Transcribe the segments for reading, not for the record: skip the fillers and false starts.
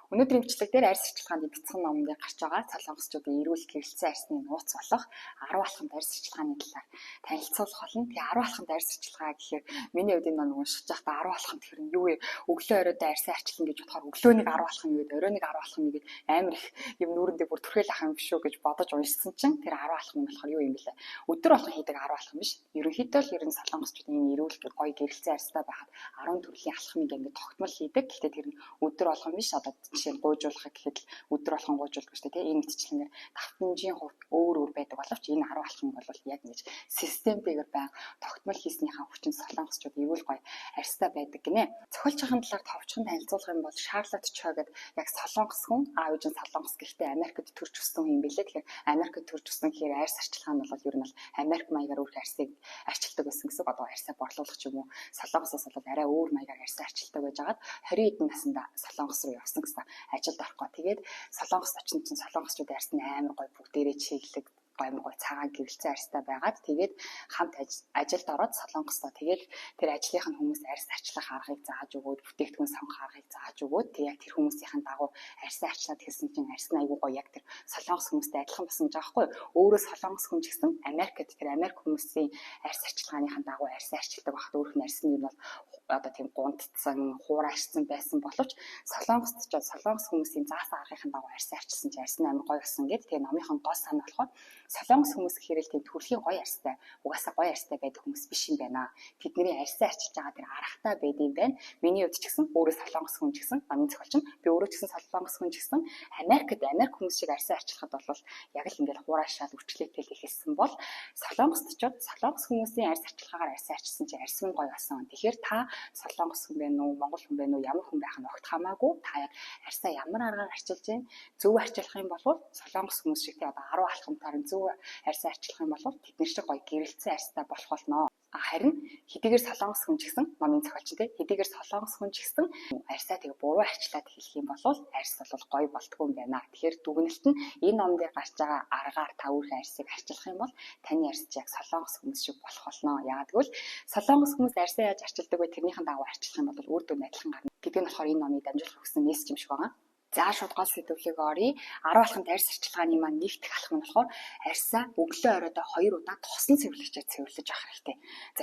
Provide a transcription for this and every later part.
Өнөөдрийн бичлэг дээр арьс арчилгааны бяцхан номонд гарч байгаа солонгосчуудын эрүүл гэрэлтсэн арьсны нууц болох 10 алхамд арьс арчилгааны талаар танилцуулах болно. Тэгээ 10 алхамд арьс арчилгаа гэхээр миний хувьд энэ номыг уншиж байхдаа 10 алхам тэр нь юу вэ? Өглөө оройдоо арьсаа арчилна гэж бодохоор өглөөнийг 10 алхам хийгээд оройныг 10 алхам хийгээд амар их юм нүүрэндээ бүр түрхэл ах юм биш үү гэж бодож уншсан чинь тэр 10 алхам нь болохоор юу юм бэлээ? Өдөр болгон хийдэг 10 алхам биш. Ерөнхийдөө л ер нь солонгосчуудын энэ эрүүл гоё гэрэлтсэн арьстай байхад 10 төрлийн алхмыг ингээд тогтмол хийдэг. Гэхдээ тэр нь өдөр болгон биш. Одоо жишээ нь гуйжуулах гэхэд л өдөр болгон гуйжуулдаг шүү дээ. Энэ мэтчлэнгээр давтамжийн хувьд өөр өөр байдаг боловч энэ 10 алхам бол яг ингэж системтэйгээр байн тогтмол хийснийхаа хүчин солонгосчууд эрүүл гоё арьстай байдаг гинэ. Зохиолчийн талаар товчхон танилцуулах юм бол Шарлот Чо гэдэг яг солонгос хүн, аав ээж нь солонгос, гэхдээ Америкт төрж өссөн юм билээ. Тэгэхээр Америкт төрж өссөн гэхээр арьс арчилгаа нь бол ер нь бол Америк маягаар өөрхөн арьсыг арчилдаг байсан гэсэн. Одоо арьсаа борлуулах ч юм уу, солонгосоос бол арай өөр маягаар арьсаа арчилдаг байжгаад 20 хэдэн наснда солонгос руу явсан гэсэн, ажилд орохгүй. Тэгээд солонгост очсон чинь солонгосчууд арьс нь амар гоё, бүгдээрээ чиглэг, амар гоё цагаан гэрэлтсэн арьстай байгаад, тэгээд хамт ажилд ороод солонгостой, тэгээд тэр ажлынх нь хүмүүс арьс арчлах аргыг зааж өгөөд, бүтээгдэхүүн сонгох аргыг зааж өгөөд, тэг яг тэр хүмүүсийн дагуу арьсаа арчлаад хэлсэн чинь арьс нь айгүй гоё, яг тэр солонгос хүмүүстэй адилхан болсон гэж байгаа байхгүй юу. Өөрөө солонгос хүн ч гэсэн Америкт тэр Америк хүмүүсийн арьс арчилгааныхаа дагуу арьсаа арчилдаг байхад өөрөх нь арьс нь юу бол одоо тийм гунтцсан, хуурайшсан байсан боловч солонгост ч солонгос хүмүүсийн заасан аргын дагуу арьсаа арчилсан чинь арьс нь амар гоё болсон гэдэг. Тэгээ номынхон гол санаа болохоор солонгос хүмүүс гэхээр л тийм төрлийн гоё арьстай, угаасаа гоё арьстай байдаг хүмүүс биш юм байна. Тэдний арьсаа арчилж байгаа тэр аргатай байд юм байна. Миний хувьд ч гэсэн өөрөө солонгос хүн ч гэсэн, номын зохиолч нь би өөрөө ч гэсэн солонгос хүн ч гэсэн Америкт Америк хүмүүс шиг арьсаа арчилахад бол яг л ингээл хураашаал үрчлээтэй л эхэлсэн бол солонгост ч солонгос хүмүүсийн арьс арчилгаагаар арьсаа арчилсан чинь арьс нь гоё болсон. Тэгэхээр та солонгос хүн байна уу, монгол хүн байна уу, ямар хүн байх нь огт хамаагүй, та яг арьсаа ямар аргаар арчилж байна, зөв арчилах юм бол солонгос хүмүүс шиг тий одоо 10 алхамтаар зөв арьсаа арчилах юм бол тэдний шиг гоё гэрэлтсэн арьстай болох болно. Харин хэдийгээр солонгос хүн ч гэсэн, номын зохиолч тий, хэдийгээр солонгос хүн ч гэсэн арьсаа тэгээ буруу арчлаад хэлэх юм бол арьс бол гоё болдгоо юм байна. Тэгэхээр дүгнэлт нь энэ ном дээр гарч байгаа аргаар та өөрийнхөө арьсыг арчилах юм бол таны арьс яг солонгос хүмүүс шиг болох болно. Яагаад гэвэл солонгос хүмүүс арьсаа яаж арчилдаг вэ? Тэрнийхэн дагуу арчилах юм бол үр дүн адилхан гарна гэдэг нь болохоор энэ номыг дамжуулах өгсөн мессеж юм шиг байгаа. За, шууд гол сэдвлэг оръё. 10 алхамд арьс арчилгааны маань нэг дэх алхам нь болохоор арьсаа өглөө оройдоо 2 удаа тосон цэвэрлэгчээр цэвэрлэж авах хэрэгтэй. За,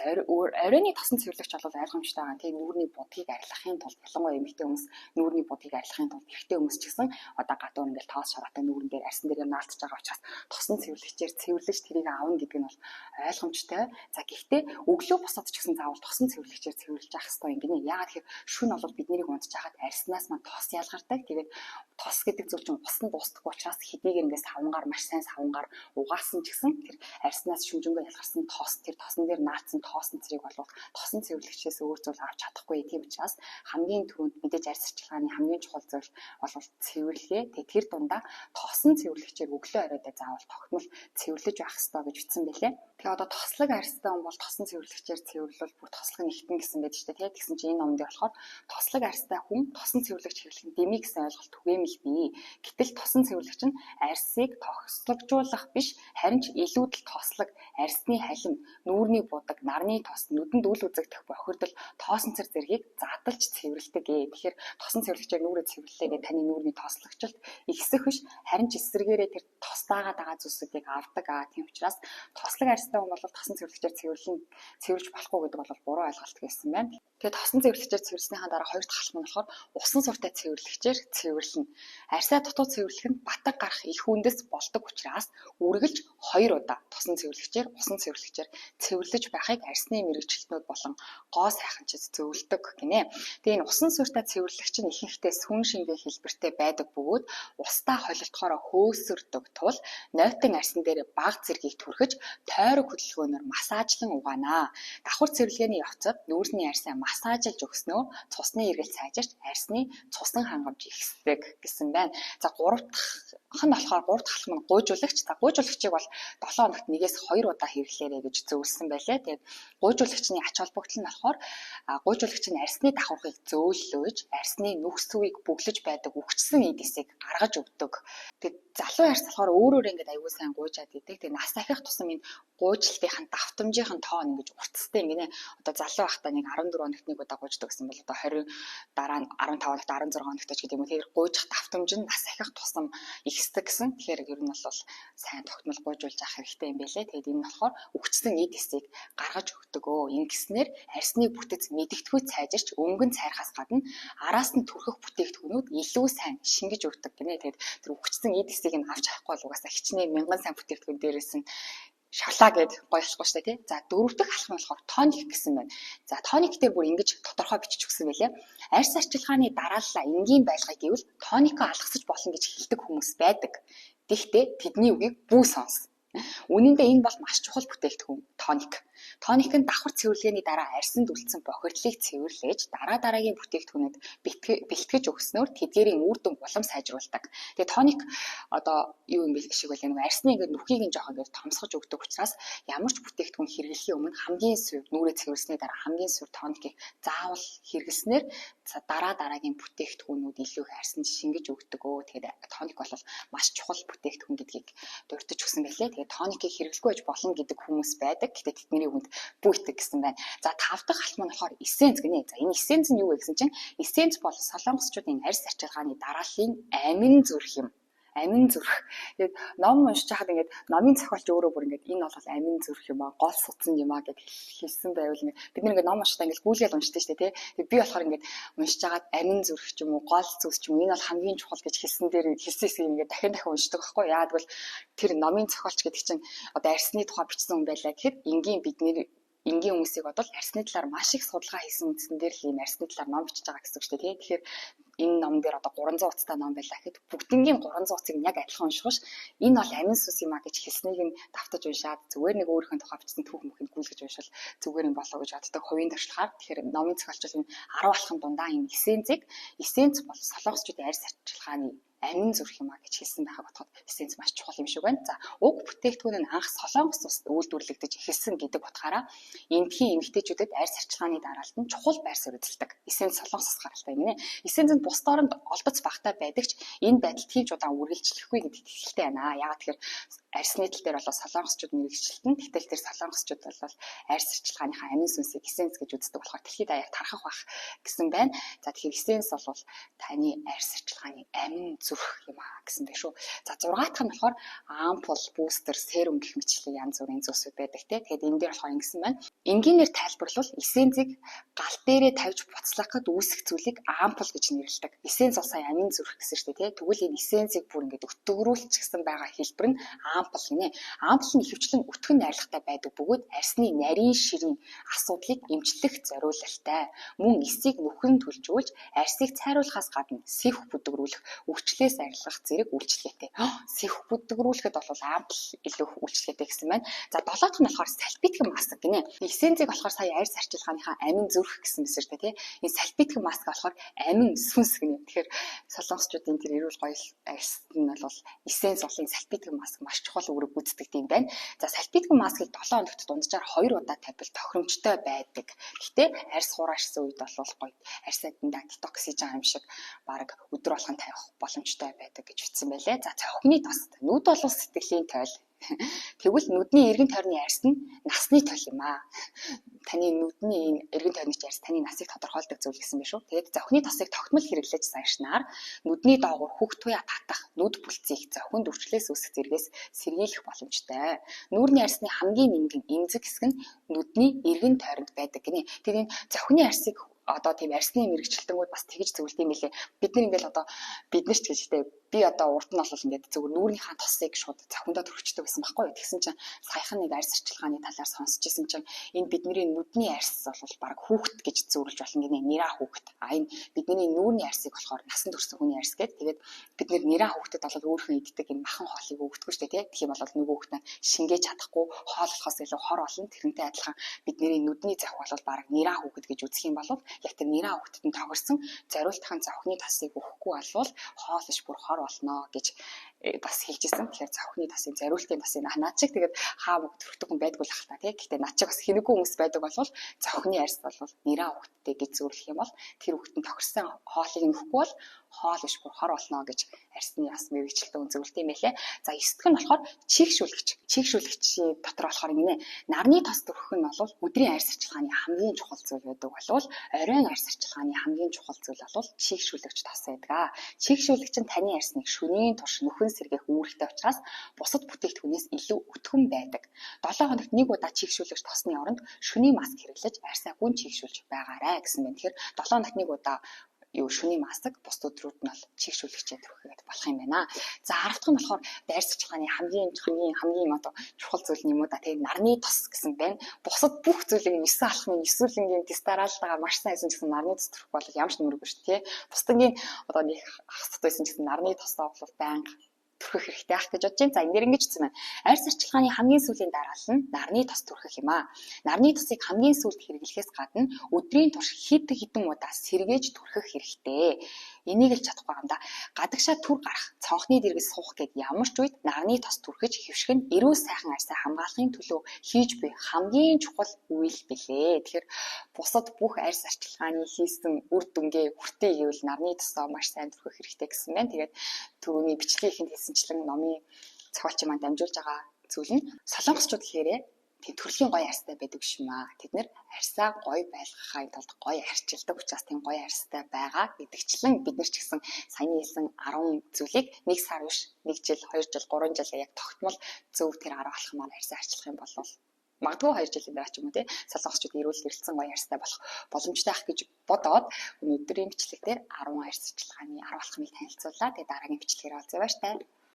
оройны тосон цэвэрлэгч бол ойлгомжтой байгаа. Тэгээ нүүрний будгийг арилгахын тулд, ялангуяа эмэгтэй хүмүүс нүүрний будгийг арилгахын тулд, эрэгтэй хүмүүс ч гэсэн одоо гадуур ингээл тоос шороотой нүүрэн дээр, арьсан дээр юм наалтж байгаа учраас тосон цэвэрлэгчээр цэвэрлэж тэрийг авна гэдэг нь бол ойлгомжтой. За, гэхдээ өглөө босоод ч гэсэн заавал тосон цэвэрлэгчээр цэвэрлэж авах хэрэгтэй юм гинэ. Яагаад тэгэхээр шүн бол бид нарыг унтж хахад арьснаас маань тос ялгардаг. Тэгээд тос гэдэг зүйл чинь усанд дуустдаггүй учраас хэдийгээр ингээд савнгаар, маш сайн савнгаар угаасан ч гэсэн тэр арьснаас шүнжэнгөө ялгарсан тос, тэр тосон дээр наацсан тоосон цэрэг бол тосон цэвэрлэгчээс өөр зүйл авч чадахгүй. Тийм учраас хамгийн түрүүнд мэдээж арьс арчилгааны хамгийн чухал зүйл бол цэвэрлэгээ. Тэгээ тэр дундаа тосон цэвэрлэгчээр өглөө оройдоо заавал тогтмол цэвэрлэж байх ёстой гэж бичсэн байлээ. Тэгээ одоо тослог арьстай хүн бол тосон цэвэрлэгчээр цэвэрлвэл бүр тослог нь ихтэн гэсэн байдаг шүү дээ. Тэгсэн чинь энэ номд болохоор тослог арьстай хүн тосон цэвэрлэгч хэрэглэх нь дэмий гэсэн ойлголт түгээмэл бий. Гэтэл тосон цэвэрлэгч нь арьсыг тослогжуулах биш, харин ч илүүдэл тослог, арьсны халим, нүүрний будаг, нарны тос, нүдэнд үл үзэгдэх бохирдол, тоосон цэр зэргийг задалж цэвэрлэдэг ээ. Тэгэхээр тосон цэвэрлэгчээр нүүрээ цэвэрлэлээ гэх таны нүүрний тослогчлолт ихсэх биш, харин ч эсрэгээрээ тэр тостаагаад байгаа зүйлсүүдийг авдаг. Аа, тийм учраас тослог арьстай хүн бол тосон цэвэрлэгчээр цэвэрлж болохгүй гэдэг бол буруу ойлголт гэсэн байна. Тэгээд тосон цэвэрлэгчээр цэвэрлснийхаа дараа хоёр дахь алхам нь болохоор усан суртай цэвэрлэгчээр цэвэрлэнэ. Арьсаа дутуу цэвэрлэх нь батаг гарах их үндэс болдог учраас үргэлж 2 удаа тосон цэвэрлэгчээр, усан цэвэрлэгчээр цэвэрлэж байхыг арьсны мэргэжилтнүүд болон гоо сайханчид зөвлөдөг гинэ. Тэгээ энэ усан суурьтай цэвэрлэгч нь ихэнхдээ сүүн шингэн хэлбэртэй байдаг бөгөөд устаа холилдохоороо хөөсөрдөг тул нойтон арьсан дээр бага зэргийг түрхэж тойрог хөдөлгөөнөөр массажлан угаана. Давхар цэвэрлэгээний явцад нүүрний арьсаа массажлж өгснөөр цусны эргэлт сайжирч арьсны цусан хангамж ихсдэг гэсэн байна. За, гурав дахь нь болохоор 3 дахь алхам нь гуйжуулагч. За, гуйжуулагчийг бол 7 хоногт 1-2 удаа хэрэглээрэй гэж зөвлөсөн байлээ. Тэгээд гуйжуулагчны ач холбогдол нь болохоор гуйжуулагч нь арьсны давхаргыг зөөллөөж, арьсны нүхсүгийг бөглөж байдаг үхчихсэн эд эсийг гаргаж өгдөг. Тэгээд залуу арьс болохоор өөрөөр ингээд аюул сайн гуйжаад идэг. Тэгээд нас ахих тусам энэ гуйжлтын давтамжийн тоон ингэж уртастай ингэнэ. Одоо залуу байхдаа нэг 14 хоногт нэг удаа гуйждаг гэсэн бол одоо 20 дараа нь 15 хоногт, 16 хоногт ч гэдэг юм уу. Тэгэхээр гуйжих давтамж нь нас ахих тусам ихсдэг гэсэн. Тэгэхээр ер нь бол сайн тогтмол гуйжуулж авах хэрэгтэй юм байлээ. Тэгээд энэ нь болохоор үхчихсэн эд эсийг гаргаж өгдөг өө. Ингэснээр арьсны бүтэц мэдэгдэхүй цайжирч өнгөн цайрахаас гадна араас нь түрхэх бүтээгдэхүүнүүд илүү сайн шингэж өгдөг гинэ. Тэгээд тэр үхчихсэн эд эсийг нь авч авахгүй бол угаасаа хичнээн мянган сайн бүтээгдэхүүн дээрээс нь шалаа гэд гоёлохгүй шүү дээ, тий. За, дөрөв дэх алхам нь болохоор тоник гэсэн байна. За, тоник дээр бүр ингэж тодорхой бичиж өгсөн байлээ. Арьс арчилгааны дарааллаа энгийн байлгая гэвэл тоникоо алгасаж болно гэж хэлдэг хүмүүс байдаг. Тэгэхдээ тэдний үгийг бүү сонс. Үнэн дээр энэ бол маш чухал бүтээгдэхүүн тоник. Тоник нь давхар цэвэрлэгээний дараа арьсанд үлдсэн бохирдлыг цэвэрлэж дараа дараагийн бүтээгдэхүүнүүд бэлтгэж өгснөөр тэдгээрийн үр дүнг улам сайжруулдаг. Тэгээ тоник одоо юу юм бэ шиг байлаа, нэг арьсны ингээд нүхийг нь жоох ингээд томсгож өгдөг учраас ямар ч бүтээгдэхүүн хэрэглэхийн өмнө хамгийн суурь нүрээ цэвэрлсэний дараа хамгийн суурь тоникийг заавал хэрэглэснээр дараа дараагийн бүтээгдэхүүнүүд илүү их арьсанд шингэж өгдөг өө. Тэгэхээр тоник бол маш чухал бүтээгдэхүүн гэдгийг дурдж өгсөн байлээ. Тэгээд тоникийг хэрэглэхгүй байж болно гэдэг хүмүүс байдаг. Гэтэ тэдний үгэнд бүү итэг гэсэн байна. За, тав дахь алхам нь болохоор эссенц гинэ. За, энэ эссенц нь юу вэ гэсэн чинь эссенц бол солонгосчуудын арьс арчилгааны дарааллын амин зүрх юм. Амин зүрх. Тэгээд ном уншиж хахад ингээд номын зохиолч өөрөө бүр ингээд энэ бол амин зүрх юм аа, гол судсан юм аа гэд хэлсэн байвал ингээд бид нэг ингээд ном уншихтаа ингээд гүйлгээл уншдаг шүү дээ, тий. Тэгээд би болохоор ингээд уншиж хагаад амин зүрх ч юм уу, гол зүйлс ч юм уу, энэ бол хамгийн чухал гэж хэлсэн дээр хэлсэн хэсгийг ингээд дахин дахин уншдаг байхгүй. Яагаад гэвэл тэр номын зохиолч гэдэг чинь одоо арьсны тухай бичсэн хүн байлаа гэхэд энгийн бидний энгийн хүмүүсийг бодвол арьсны талаар маш их судалгаа хийсэн үндсэн дээр л ийм арьсны талаар ном бичиж байгаа гэсэн үг шүү дээ, тий. Тэгэхээр энэ ном дээр одоо 300 хуудастай ном байлаа гэхэд бүгднгийн 300 хуудсыг яг адилхан унших ш. Энэ бол амин сүс юм а гэж хэлснийг нь давтаж уншаад зүгээр нэг өөрийнхөө тухай бичсэн түүх мөхөнд гүйлгэж уншвал зүгээр юм болоо гэж боддог хувийн туршлагаар. Тэгэхээр номын зохиолч энэ 10 алхам дундаа энэ эссенцийг, эссенц бол солонгосчуудын арьс арчилгааны амин зүрх юм а гэж хэлсэн байхаг бодоход эссенц маш чухал юм шиг байна. За, уг бүтээгдэхүүн нь анх Солонгос улсад үйлдвэрлэгдэж эхэлсэн гэдэг утгаараа эндхийн эмэгтэйчүүдэд арьс арчилгааны дараалалд нь чухал байр суурь эзэлдэг. Эссенц Солонгос улс гаралтай юм нэ. Эссенц нь бусд оронд олдоц багтай байдаг ч энэ байдал тийм ч удаан үргэлжлэхгүй гэдэгт итгэлтэй байна. Яагаад тэгэхээр арьсны тал дээр бол солонгосчууд мэргэжилтэн. Гэтэл тэр солонгосчууд бол арьс арчилгааныхаа амин сүнсийг эссенц гэж үздэг болохоор дэлхийд даяар тархах байх гэсэн байна. За, тэгэхээр эссенц бол таны арьс арчилгааны амин зүрх юм аа гэсэн байх шүү. За, 6 дахь нь болохоор ампул, бустер, серум гэх мэтчлэн янз бүрийн зүйлсүүд байдаг те. Тэгэхээр энэ дээр болохоор ингэсэн байна. Энгийнээр тайлбарлавал эссенцийг гал дээрээ тавьж буцлах гээд үүсэх зүйлийг ампул гэж нэрлэдэг. Эссенц бол сая амин зүрх гэсэн шүү дээ те. Тэгвэл энэ эссенцийг бүр ингээд өтгөрүүлчихсэн байгаа хэлбэр нь ампул гинэ. Ампул нь ихэвчлэн өтгөн найрлагатай байдаг бөгөөд арьсны нарийн ширийн асуудлыг эмчлэх зориулалтай. Мөн эсийг нүхэн түлжүүлж арьсыг цайруулахаас гадна сэвх бүдгэрүүлэх, өвчлээс арилгах зэрэг үйлчилгээтэй. Сэвх бүдгэрүүлэхэд бол ампул илүү үйлчилгээтэй гэсэн байна. За, 7 дахь нь болохоор салфиткэн маск гинэ. Эссенцийг болохоор сая арьс арчилгааныхаа амин зүрх гэсэн мэсэр дээ тий. Энэ салфиткэн маск болохоор амин сүнс гинэ. Тэгэхээр солонгосчуудын тэр эрүүл гоёл арьс нь бол эссенц болон салфиткэн маск маш чухал үүрэг гүйцэтгэдэг юм байна. За, салфиткэн маскыг 7 хоногт дунджаар 2 удаа тавьбал тохиромжтой байдаг. Гэтэ арьс хураашсан үед бол гоё арьсаа дандаа детокс хийж байгаа юм шиг бараг өдөр болгон тавих боломжтой байдаг гэж бичсэн байлээ. За, цохины тос. Нүд бол сэтгэлийн тойл. Тэгвэл нүдний эргэн тойрны арьс нь насны тойл юм аа. Таны нүдний энэ эргэн тойрны арьс таны насыг тодорхойлдог зүйл гэсэн байх шүү. Тэгээд зохины тосыг тогтмол хэрэглэж заншнаар нүдний доогуур хөх туяа татах, нүд бүлцгийг зохинд өвчлөөс үүсэх зэргээс сэргийлэх боломжтой. Нүүрний арьсны хамгийн энгийн эмзэг хэсэг нь нүдний эргэн тойронд байдаг гинэ. Тэгээд энэ зохины арьсыг одоо тийм арьсны мэрэгчлэлтэнгүүд бас тэгж зөвлөд юм билээ. Бид нар ингээл одоо бид нар ч гэж тэ би одоо урд нь бол ингээд зөвхөн нүүрнийхаа тосыг шууд цохиндоо төрчихдөг байсан байхгүй юу. Тэгсэн чинь саяхан нэг арьс арчилгааны талаар сонсч ирсэн чинь энэ бидний нүдний арьс бол баг хүүхэд гэж зөвлөж болно гинэ. Нэраа хүүхэд. А энэ бидний нүүрний арьсыг болохоор насан турш хүний арьс гэдэг. Тэгээд бид нэраа хүүхдэд бол өөрхөн иддэг энэ махан хоолыг өгдөггүй шүү дээ, тий. Тэгэх юм бол нөгөө хүүхд нь шингээж чадахгүй хооллохоос илүү хор болно. Тэрнтэй адилхан бидний нүдний зах бол баг нэраа хүүхэд гэж үзэх юм бол Яг тэр нэраа хүүхдэд нь тохирсон зориултын зовхны тосыг өгөхгүй болвол хоол иш бүр хор болно гэж бас хэлж исэн. Тэгэхээр зовхны тосын зориултын тосыг наад чиг тэгээд хаа мөг төрхдөг хүн байдгүй л ах та тий. Гэхдээ над чиг бас хинэггүй хүмүүс байдаг болвол зовхны арьс бол нэраа хүүхдтэй гэж зөвлөх юм бол тэр хүүхдэд нь тохирсон хоолыг нь өгөхгүй бол хоол иш бүр хор болно гэж арьсны бас мэргэжилтэн зөвлөд юм байлээ. За 9 дэх нь болохоор чийгшүүлэгч. Чийгшүүлэгчийн дотор болохоор гинэ нарны тос түрхэх нь бол өдрийн арьс арчилгааны хамгийн чухал зүйл байдаг болвол оройн арьс арчилгааны хамгийн чухал зүйл бол чийгшүүлэгч тос байдаг. Чийгшүүлэгч нь таны арьсныг шөнийн турш нөхөн сэргээх үүрэгтэй учраас бусад бүтээгдэхүүнээс илүү өтгөн байдаг. 7 хоногт нэг удаа чийгшүүлэгч тосны оронд шөнийн маск хэрэглэж арьсаа гүн чийгшүүлж байгаарай гэсэн байна. Тэгэхээр 7 хоногт нэг удаа юу шөнийн маск, бус өдрүүд нь бол чийгшүүлэгчээ түрхэгээд болох юм байна. За 10 дахь нь болохоор дайрс арчилгааны хамгийн хамгийн хамгийн одоо чухал зүйл нь юм уу да. Тэгээ нарны тос гэсэн байна. Бусад бүх зүйлийг 9 алхмын 9-үүлэнгийн тест дараалалгаа маш сайн хийсэн гэсэн нарны тос түрэх бол ямар ч нэмэргүй шүү дээ. Бусдынгийн одоо нэг хас байсан гэсэн нарны тосоо бол байнга түрхэх хэрэгтэй ах гэж бодож байна. За энэ дээр ингэж хэлсэн байна. Арьс арчилгааны хамгийн сүүлийн дараалал нь нарны тос түрхэх юм аа. Нарны тосыг хамгийн сүүлд хэрэглэхээс гадна өдрийн турш хэд хэдэн удаа сэргээж түрхэх хэрэгтэй. Энийг л чадахгүй юм да. Гадагшаа түр гарах, цонхны дэргэд суух гэд ямар ч үед нарны тос түрхэж хэвших нь эрүүл сайхан арьсаа хамгаалахын төлөө хийж буй хамгийн чухал үйл билээ. Тэгэхээр бусад бүх арьс арчилгааны хийсэн үр дүнгээ хүртээ гэвэл нарны тосоо маш сайн түрхэх хэрэгтэй гэсэн байна. Тэгээд түрүүний бичлэгийн эхэнд хэлсэнчлэн номын зохиолчийн маань дамжуулж байгаа зүйл нь солонгосчууд гэхээрээ тийм төрлийн гоё арьстай байдаг юм аа. Тэд нэр арьсаа гоё байлгахын тулд гоё арчилдаг учраас тийм гоё арьстай байгаа гэдэгчлэн бид нар ч гэсэн саяны хэлсэн 10 зүйлийг 1 сар биш, 1 жил, 2 жил, 3 жил яг тогтмол зөв тэр 10 алхмаар арьсаа арчилах юм бол магадгүй 2 жилийн дараа ч юм уу тий солонгосчууд эрүүл гэрэлтсэн гоё арьстай болох боломжтой ах гэж бодоод өнөөдрийн бичлэг дээр 10 арьс арчилгааны 10 алхмыг танилцууллаа. Тэгээ дараагийн бичлэгээр уулзъя, баяртай.